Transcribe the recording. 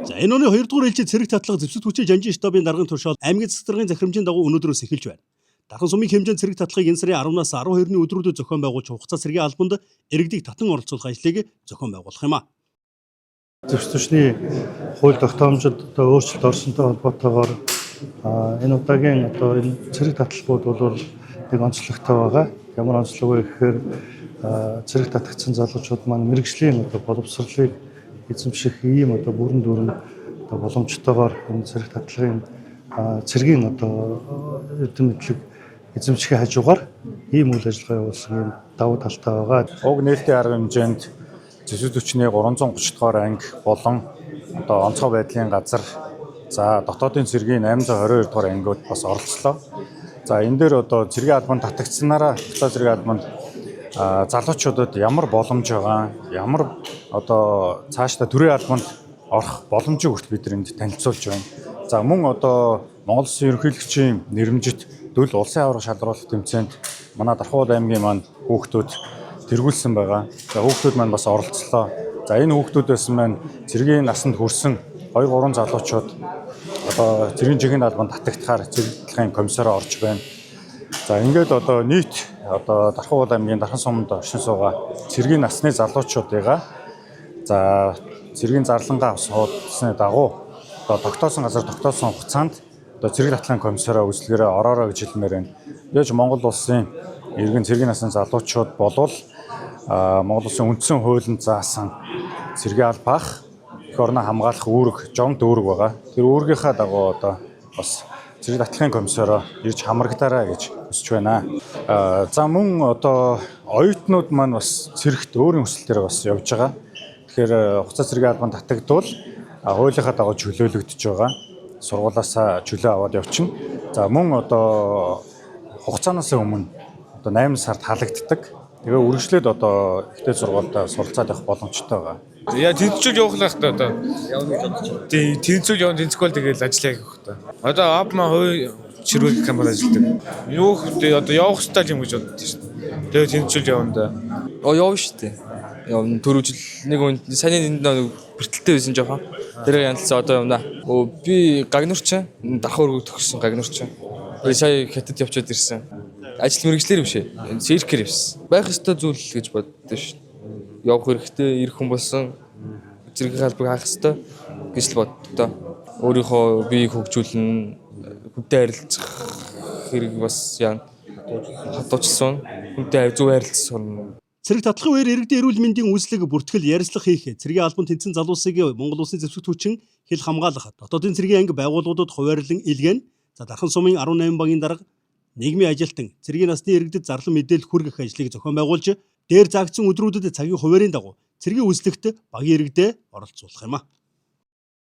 За, энэ оны 2 дугаар ээлжийн цэрэг татлага зэвсэг хүчийн жанжин штабын даргын тушаал аймгийн засаг даргын захирамжийн дагуу өнөөдрөөс эхэлж байна. Дархан сумын хэмжээнд цэрэг татлагыг энэ сарын 10-наас 12-ны өдрүүдэд зохион байгуулж хугацаа цэргийн албанд иргэдийг татан оролцуулах ажлыг зохион байгуулах юм а. Зэвсэг түвшний хууль тогтоомжид одоо өөрчлөлт орсонтой холбоотойгоор энэ удаагийн одоо энэ цэрэг татлагууд бол нэг онцлогтой байгаа. Ямар онцлог вэ гэхээр цэрэг татагдсан залуучууд маань мэргэжлийн одоо боловсролыг эзэмших ийм одоо бүрэн дүүрэн одоо боломжтойгоор энэ цэрэг татлагын цэргийн одоо эрдэм мэдлэг эзэмшихийн хажуугаар ийм үйл ажиллагаа явуулсан ийм давуу талтай байгаа. Уг нээлтийн арга хэмжээнд зэвсэг түвшний 330 дугаар анги болон одоо онцгой байдлын газар, за дотоодын цэргийн 822 дугаар ангиуд бас оролцлоо. За, энэ дээр одоо цэргийн албанд татагдсанараа хугацаа цэргийн албанд залуучуудад ямар боломж байгаа, ямар одоо цаашдаа төрийн албанд орох боломжийг хүртэл бид энд танилцуулж байна. За, мөн одоо Монгол Улсын ерөнхийлөгчийн нэрэмжит дөл улсын аварга шалруулах тэмцээнд манай Дархуул аймгийн маань хүүхдүүд тэргүүлсэн байгаа. За, хүүхдүүд маань бас оролцлоо. За, энэ хүүхдүүдээс маань цэргийн насанд хүрсэн 2 3 залуучууд одоо цэргийн жинхэнэ албанд татагдахаар цэрэг татлагын комиссараа орж байна. За, ингээд одоо нийт одоо Дархуул аймгийн Дархан суманд оршин суугаа цэргийн насны залуучуудыгаа, за, цэргийн зарлангаа авсны дагуу одоо тогтоосон газар тогтоосон хугацаанд одоо цэрэг татлагын комиссараа үйлчлэгээрээ ороорой гэж хэлмээр байна. Яаж Монгол улсын иргэн цэргийн насны залуучууд болвол Монгол улсын үндсэн хуулинд заасан цэргийн албаах эх орноо хамгаалах үүрэг, жомд үүрэг байгаа. Тэр үүргийнхаа дагуу одоо бас цэрэг татлагын комиссараа ирж хамрагдаарай гэж хүсэж байна. За, мөн одоо оюутнууд маань бас цэрэгт өөрийн хүсэлтээр бас явж байгаа. Тэгэхээр хугацаа цэргийн албанд татагдвал хуулийнхаа дагуу чөлөөлөгдөж байгаа. Сургуулаасаа чөлөө аваад явчихна. За, мөн одоо хугацаанаас өмнө одоо 8 сард халагддаг. Тэгээ үргэлжлээд одоо ихтэй сургуультай суралцаад явах боломжтой байгаа. Яа, тэнцвэл явах л байх та одоо. Явна гэж бодож байна. Тий, тэнцвэл явна, тэнцэхгүй л тэгэл ажиллаа хийх та. Одоо ав маа хувийн чирвэг компани ажилладаг. Юу хэ одоо явах хэрэгтэй юм гэж боддоо шүү дээ. Тэгээ тэнцвэл явна да. Оо, явна шүү дээ. Явна. Түрүү жил нэг үн саний энд нэг бэртэлтэй байсан жоохон. Тэр янзлаа, одоо явна. Оо, би гагнурчин, дарах өргөг төгссөн гагнурчин. Тэгээ сая Хятад явчаад ирсэн. Ажил мэргэжлэр биш ээ. Циркээр явсан. Байх ёстой зүйл л гэж боддоо шүү дээ. Явах хэрэгтэй, ирэх хүн болсон цэргийн албаг хаах ёстой гэж л боддоо. Өөрийнхөө биеийг хөгжүүлнэ, хүнтэй харилцах хэрэг бас яана. Хатуучлсан. Хүнтэй зөв харилцах сурна. Цэрэг татлагын үеэр иргэдийн эрүүл мэндийн үйлчлэг бүртгэл ярилцлага хийх, цэргийн албанд тэнцсэн залуусыг Монгол Улсын зэвсэг хүчин хил хамгаалах, дотоодын цэргийн анги байгууллагуудад хуваарлан илгээнэ. За, Дархан сумын 18 багийн дарга, нийгмийн ажилтан цэргийн насны иргэдэд зарлан мэдээлэл хүргэх ажлыг зохион байгуулж, дээр заагдсан өдрүүдэд цагийн хуваарийн дагуу цэргийн үйлчлэгт багийн иргэдээ оролцуулах юм а.